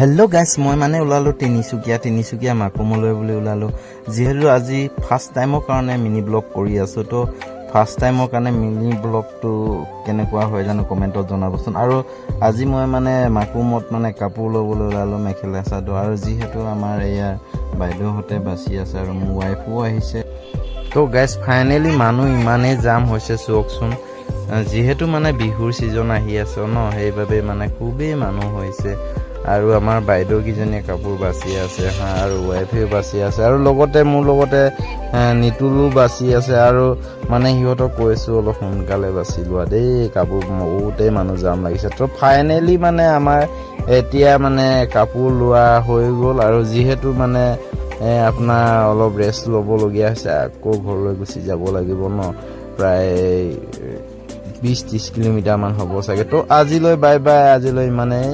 Hello' গাইছ, মই মানে ওলালোঁ তিনিচুকীয়া, তিনিচুকীয়া মাকুমলৈ বুলি ওলালোঁ। যিহেতু আজি ফাৰ্ষ্ট টাইমৰ কাৰণে মিনি ব্লগ কৰি আছোঁ, তো ফাৰ্ষ্ট টাইমৰ কাৰণে মিনি ব্লগটো কেনেকুৱা হয় জানো কমেণ্টত জনাবচোন। আৰু আজি মই মানে মাকুমত মানে কাপোৰ ল'বলৈ ওলালোঁ, মেখেলা চাদৰ। আৰু যিহেতু আমাৰ এয়া বাইদেউহঁতে বাছি আছে আৰু মোৰ ৱাইফো আহিছে। তো গাইছ, ফাইনেলি মানুহ ইমানেই জাম হৈছে, চাওকচোন। যিহেতু মানে বিহুৰ ছিজন আহি আছে ন, সেইবাবে মানে খুবেই মানুহ হৈছে। আৰু আমাৰ বাইদেউকেইজনীয়ে কাপোৰ বাছি আছে হা, আৰু ৱাইফেও বাছি আছে আৰু লগতে মোৰ লগতে নিতুলো বাছি আছে। আৰু মানে সিহঁতক কৈছোঁ, অলপ সোনকালে বাছি লোৱা দেই কাপোৰ, বহুতেই মানুহ জাম লাগিছে। তো ফাইনেলি মানে আমাৰ এতিয়া মানে কাপোৰ লোৱা হৈ গ'ল। আৰু যিহেতু মানে আপোনাৰ অলপ ৰেষ্ট ল'বলগীয়া হৈছে, আকৌ ঘৰলৈ গুচি যাব লাগিব ন, প্ৰায় 20-30 কিলোমিটাৰমান হ'ব চাগে। তো আজিলৈ বাই বাই, আজিলৈ ইমানেই।